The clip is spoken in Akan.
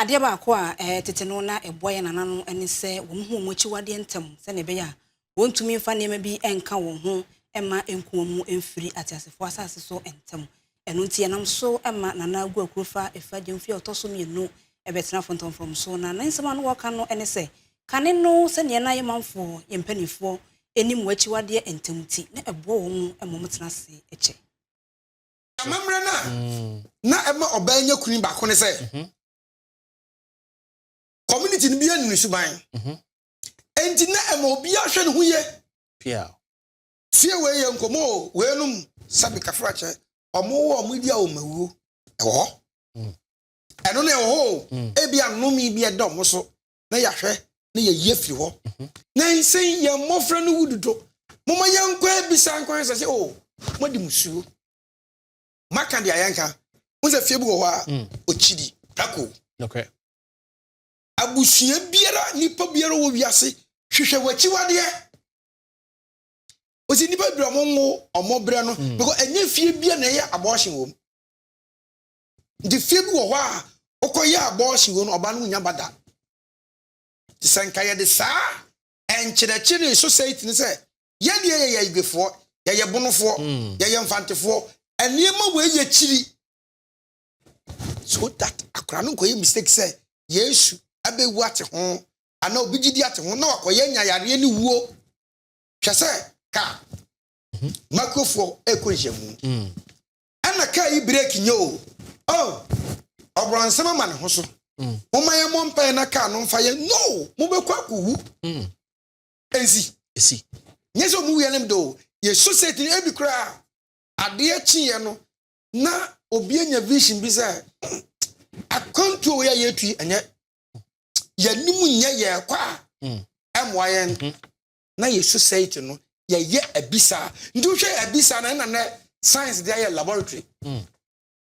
Adeɛ baako a tete no na ɛboa yɛn nananom ne sɛ wɔn ho wɔn akyiwadeɛ ntɛm, sɛnea ɛbɛyɛ a wɔntumi mfa nneɛma bi nka wɔn ho ma nku wɔn mu mfiri ateasefoɔ asase so ntɛm. Ɛno nti ɛnam so ma Nana Agu Akurofa Efa Gyamfi a ɔtɔ so mmienu ɛbɛtena fɔntɔmfrɔm so. Na ne nsɛm a no wɔka no ne sɛ, kane no, sɛnea na yɛ manfoɔ, yɛn mpanimfoɔ anim wɔn akyiwadeɛ ntɛm ti na ɛboa wɔn ma wɔn tena ase kyɛ. Amammerɛ no a na ɛma ɔbaa nya kunu baako ne sɛ community no bi anu ne suban, enti na ɛma obiara hwɛ ne ho yie. Fie wei yɛ nkɔmɔ o, weinom sɛbi kafrakyɛ, ɔmo wɔ ɔmo di a ɔmo awuo ɛwɔ hɔ. Ɛno no ɛwɔ hɔ o. Ebi anome bi ɛda ɔmo so na yɛahwɛ na yɛyi afiri hɔ. Na nsɛn yɛn mmɔfra no wu dodo. Moma yɛnkɔ ebisa nkwan sɛ o mo de musuo maka deɛ yɛnka mo sɛ fie bi wɔ hɔ a okyidi prako. Abusua biara, nipa biara wɔ wiase hwehwɛ w'akyiwadeɛ. Osi nipa bi a ɔmo ngo ɔmo brɛ no because ɛnyɛ fie bia na ɛyɛ abortion wɔ mu. Nti fie bi wɔ hɔ a ɔkɔyɛ abortion wɔ no, ɔbaa no nya ba da. Te sɛ nka yɛde saa nkyerɛkyerɛ society ni sɛ yɛdeɛ yɛyɛ Igbefoɔ, yɛyɛ Bonofoɔ, yɛyɛ Mfantefoɔ, nneɛma wɔ yɛ kyiri so that akora no nkɔyɛ mistake sɛ Yesu abɛwu ate ho anaa obi gyidi ate ho na wakɔyɛ nyayareɛ ne wuo. Hwɛ sɛ kaa makofoɔ ɛkɔ nhyiamu ɛna kaa yi brake nyɛ o, oh, ɔbrɔnsɛm ama ne ho so. Momma yɛ mmɔ mpaeɛ na kaa no mfa yɛ no, mobɛkɔ akɔwu. Ɛnsi esi. Nyɛ sɛ ɔmu wia nom de o, yɛ society no ebi koraa adeɛ kyeeɛ no na obi anya vision bi sɛ akwantuo wei a yɛtu yi, ɛnyɛ yɛnim nyɛ yɛkɔ a ɛmmoa yɛn. Na yɛ society no yɛyɛ abisa. Nti wohwɛ abisa no, ɛna nɛ science de ayɛ laboratory.